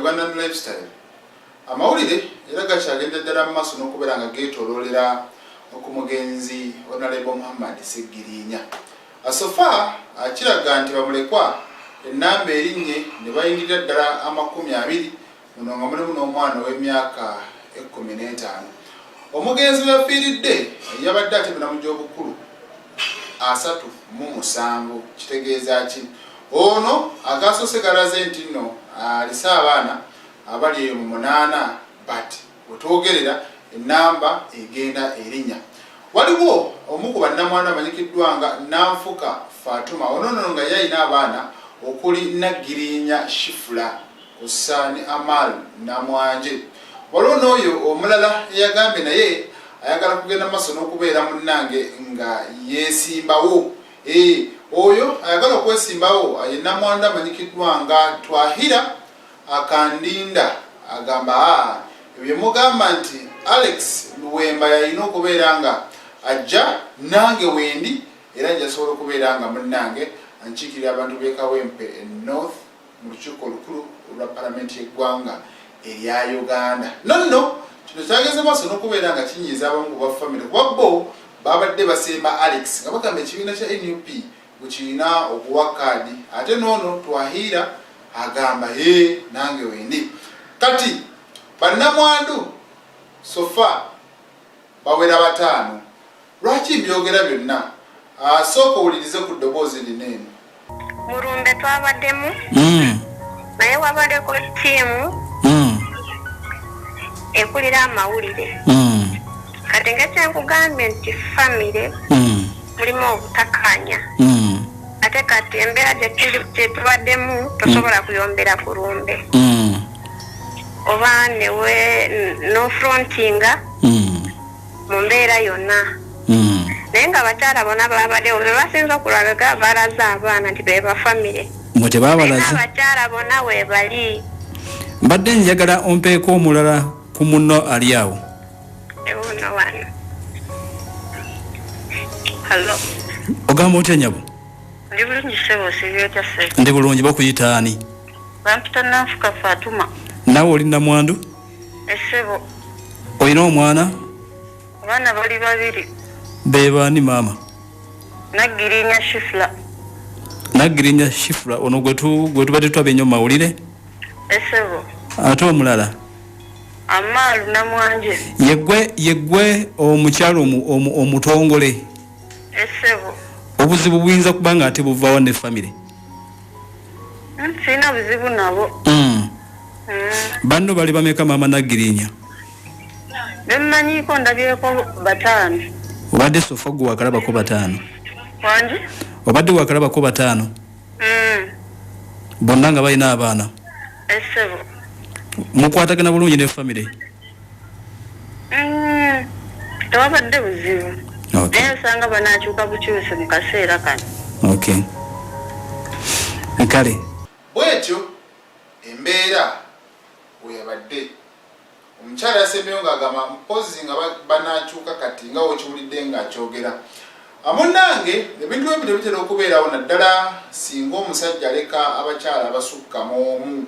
Ugandan Lifestyle. Amawulire era gakyagenda ddala mu maaso n'okubeera nga geetooloolera ku mugenzi Honorable Muhammad Ssegirinya. So far kiraga nti bamulekwa ennamba erinnye ne bayingirira ddala 20, muno nga mulimu n'omwana ow'emyaka 15. Omugenzi we yafiiridde yabadde ate miramu gy'obukulu 37. Kitegeeza ki? Ono agasoose galaze nti nno alise abaana abali eyo mu munaana, but wetwogerera ennamba egenda erinnya. Waliwo omu ku bannamwandu amanyikiddwa nga Nanfuka Fatuma. Ono nno nga ye alina abaana okuli Naggirinya Shifula kussa ne Amal Namwanje. Waliwo n'oyo omulala eyagambye naye ayagala kugenda maaso n'okubeera munnange nga yeesimbawo. Oyo ayagala okwesimbawo ye namwandu amanyikiddwa nga Twahira Akandinda. Agamba, aa ebyo mugamba nti Alex Luwemba yalina okubeera nga ajja, nange wendi era njasobola okubeera nga munnange ankiikirira abantu b'e Kawempe North mu lukiiko olukulu olwa palamenti y'eggwanga erya Uganda. Nonno kino kyagenze maaso n'okubeera nga kinyiiza abamu ku bafamire, kuba bo babadde basemba Alex nga bagamba ekibiina kya NUP bwekirina okuwa kaadi, ate noono Twahiira agamba, ye nange wendi. Kati bannamwandu so far bawera bataano. Lwaki mbyogera byonna? Sooka owulirize ku ddoboozi lino eno. Mulumbe twabaddemu, naye wabaddeko ttiimu ekulira amawulire. Kati nga kyenkugambye nti famire mulimu obutakkaanya, ate kati embeera gye tubaddemu tosobola kuyombera ku lumbe oba newe nofrontinga mu mbeera yonna. Naye nga abakyala bonna babaddewo, be basinze okulaga balaze abaana nti be bafamire. Mwe tebabalaze. Abakyala bonna weebali. Mbadde njagala ompeeko omulala ku munno ali awo. Ewuno wano. Hello. Ogamba otya, nyabo? Ndi bulungi ssebo, osiibye otya ssebo? Ndi bulungi. Bakuyita ani? Bampita Nanfuka Fatuma. Naawe oli namwandu? Essebo. Olina omwana? Abaana bali babiri. Be baani, maama? Naggirinya Shifula. Naggirinya Shifula ono gwe tubadde twaba ennyo mu mawulire? Essebo. Ate omulala? Amaalu Namwanje. Yeggwe omukyalo omutongole? Essebo. Obuzibu buyinza kuba nga ate buvawa ne famire? Sirina buzibu nabo. Banno bali bameka, maama Naggirinya? Bemmanyiiko ndabyeko bataano. Obadde so far gwe wakalabako bataano? Wangi? Obadde wakalabako bataano? Mm. Bonna nga balina abaana? Essebo. Mukwatagana bulungi ne famire? Tewabadde buzibu. Naye osanga banaakyuka bukyusi mu kaseera kano. Okay, kale. Bwetyo embeera weyabadde. Omukyala yasembyeyo ng'agamba mpozi nga banaakyuka kati nga wekiwulidde ng'akyogera. Munnange, ebintu ebyo tebitera okubeerawo, naddala singa omusajja aleka abakyala abasukka mu omu.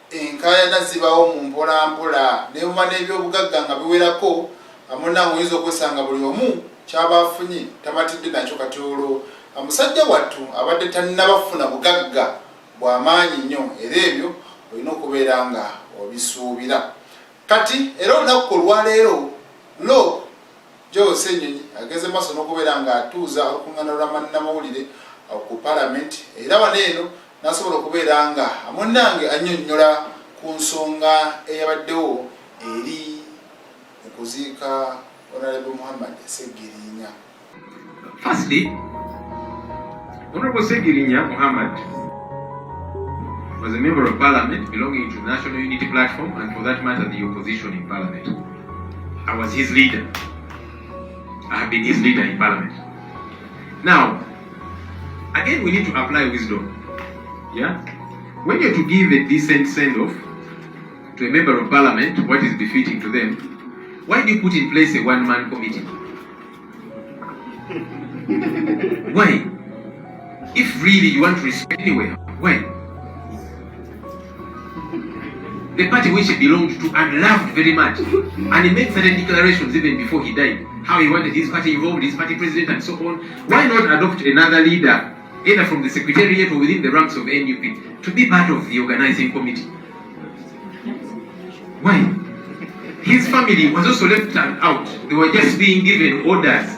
Enkaayana zibawo mu mpolampola, nebuba n'ebyobugagga nga biwerako. Munnange, oyinza okwesanga buli omu kyaba afunye tamatidde nakyo. Kati olwo musajja wattu abadde tannaba kufuna bugagga bw'amaanyi nnyo, era ebyo olina okubeera nga obisuubira. Kati era olunaku olwaleero lo Joel Ssenyonyi ageze maaso n'okubeera ng'atuuza olukuŋŋaana lwa bannamawulire ku palamenti, era wano eno n'asobola okubeera nga munnange annyonnyola ku nsonga eyabaddewo eri mu kuziika Honorable Muhammad Ssegirinya. Firstly, Honorable Ssegirinya Muhammad was a member of parliament belonging to the National Unity Platform and, for that matter, the opposition in parliament. I was his leader. I have been his leader in parliament. Now, again, we need to apply wisdom. Yeah? When you're to give a decent send off to a member of parliament, what is befitting to them, why do you put in place a one man committee? Why? If really you want to respect anyway, why? The party which he belonged to and loved very much. And he made certain declarations even before he died, how he wanted his party involved, his party president, and so on. Why not adopt another leader, either from the secretariat or within the ranks of NUP, to be part of the organizing committee? Why? His family was also left out. They were just being given orders.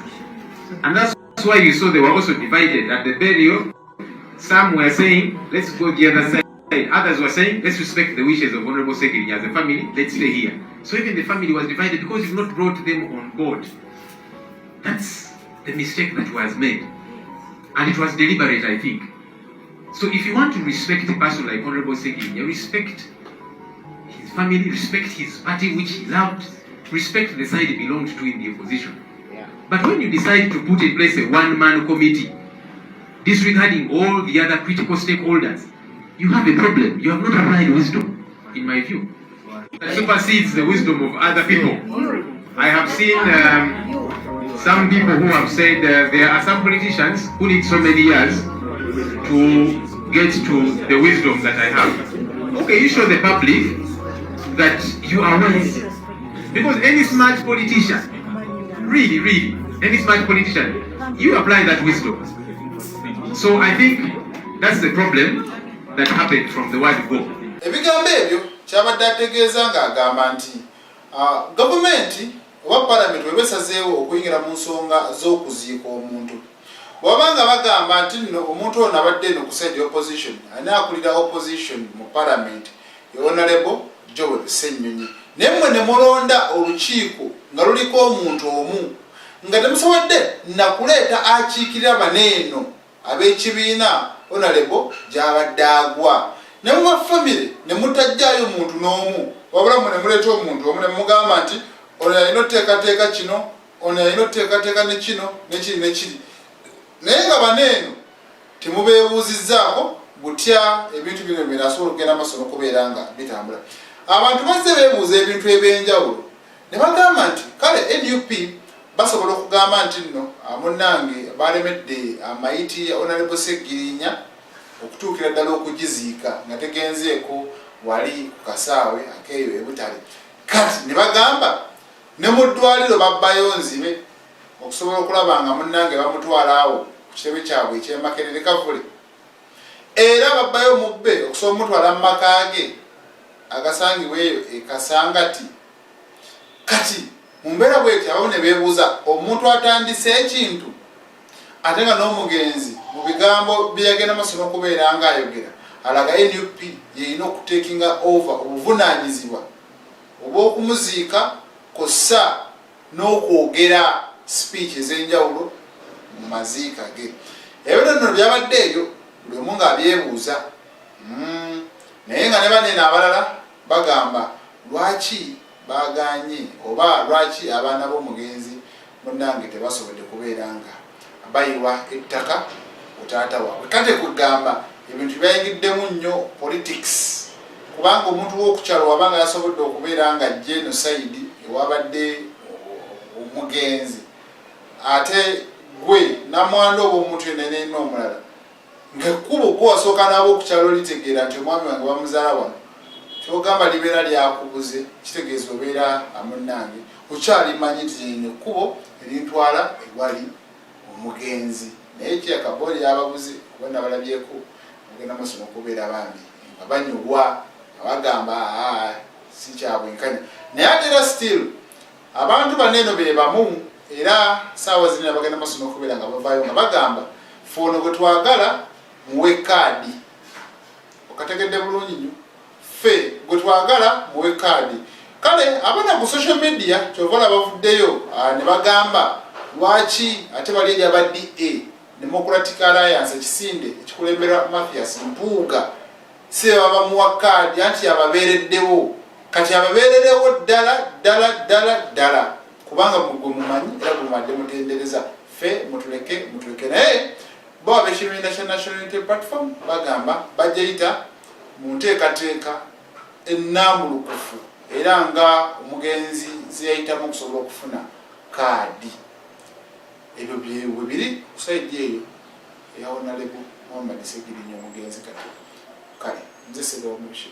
And that's why you saw they were also divided at the burial. Some were saying, let's go the other side. Others were saying, let's respect the wishes of Honorable Segirinya as a family, let's stay here. So even the family was divided because you've not brought them on board. That's the mistake that was made. And it was deliberate, I think. So if you want to respect a person like Honorable Segirinya, respect his family, respect his party, which he loved, respect the side he belonged to in the opposition. But when you decide to put in place a one-man committee, disregarding all the other critical stakeholders, you have a problem. You have not applied wisdom, in my view. That supersedes the wisdom of other people. I have seen some people who have said there are some politicians who need so many years to get to the wisdom that I have. Okay, you show the public that you are wise. Because any smart politician, really, really, any smart politician, you apply that wisdom. So I think that's the problem that happened from the word go. Ebigambo ebyo kyabadde ategeeza ng'agamba nti gavumenti oba palamenti weba esazeewo okuyingira mu nsonga z'okuziika omuntu, bw'aba nga bagamba nti nno omuntu ono abadde eno ku side opposition, ani akulira opposition mu palamenti, Honorable Joel Ssenyonyi, naye mmwe ne mulonda olukiiko nga luliko omuntu omu nga temusobodde nakuleeta akiikirira baneeno ab'ekibiina Honorable gy'abadde agwa, ne muba famire ne mutajjaayo muntu n'omu, wabula mwe ne muleeta omuntu omu ne mugamba nti ono yalina otuteekateeka kino, ono yalina otuteekateeka ne kino nekiri nekiri, naye nga baneeno temubeebuuzizzaako butya ebintu bino binasobola okugenda maaso n'okubeera nga bitambula. Abantu bazze beebuuza ebintu ebyenjawulo ne bagamba nti kale NUP basobola okugamba nti nno munnange balemedde amayiti ya Honorable Segirinya okutuukira ddala okugiziika nga tegenzeeko wali ku kasaawe akeeyo ebutale. Kati ne bagamba ne mu ddwaliro babbayo nzibe okusobola okulaba nga munnange bamutwala awo ku kitebe kyabwe ekyemakerere kavule, era babbayo mubbe okusobola omutwala mu maka ge agasangibwa eyo ekasangati. Kati mu mbeera bweti abamu ne beebuuza omuntu atandise ekintu ate nga n'omugenzi mu bigambo byeyagenda maaso n'okubeera ng'ayogera alaga NUP yeyina okutekinga over obuvunaanyizibwa obw'okumuziika kossa n'okwogera speech ez'enjawulo mu maziika ge. Ebyo nno byabadde ebyo buli omu ng'abyebuuza. Naye nga ne banene abalala bagamba lwaki baganye oba lwaki abaana b'omugenzi munnange tebasobodde kubeera nga bayiwa ettaka ku taata waabwe. Kate kugamba ebintu byayingiddemu nnyo politics, kubanga omuntu w'okukyalo wabanga yasobodde okubeera nga ajja eno side ewabadde omugenzi, ate gwe namwandu oba omuntu yenna yenna omulala ng'ekkubo gwe wasooka n'ab'okukyalo litegeera nti omwami wange bamuzaala wano, kyogamba libeera lyakubuze, kitegeeza obeera munnange okyalimanyi nti lino ekkubo erintwala ewali omugenzi. Naye kyakabooli yababuze kuba nabalabyeko ogenda maaso n'okubeera bambi nga banyolwa nga bagamba si kyabwenkanya. Naye ate era still abantu bano eno be bamu era saawa zino bagenda maaso n'okubeera nga bavaayo nga bagamba ffe ono gwe twagala muwe kaadi. Okategedde bulungi nnyo, ffe gwe twagala muwe kaadi. Kale abaana ku social media kyova olaba bavuddeyo ne bagamba lwaki ate bali eri aba DA, Democratic Alliance, ekisinde ekikulemberwa Mathias Mpuuga, si be babamuwa kaadi, anti ababeereddewo. Kati ababeererewo ddala ddala ddala ddala, kubanga gwe mumanyi era gwe mubadde mutendereza, ffe mutuleke mutuleke. Naye bo ab'ekibiina kya National Unity Platform bagamba bajja yita mu nteekateeka ennambulukufu era nga omugenzi zeyayitamu okusobola okufuna kaadi. Ebyo bwe biri ku side eyo eya Honorable Muhammad Segirinya omugenzi. Kati kale nze Segawa Mushi.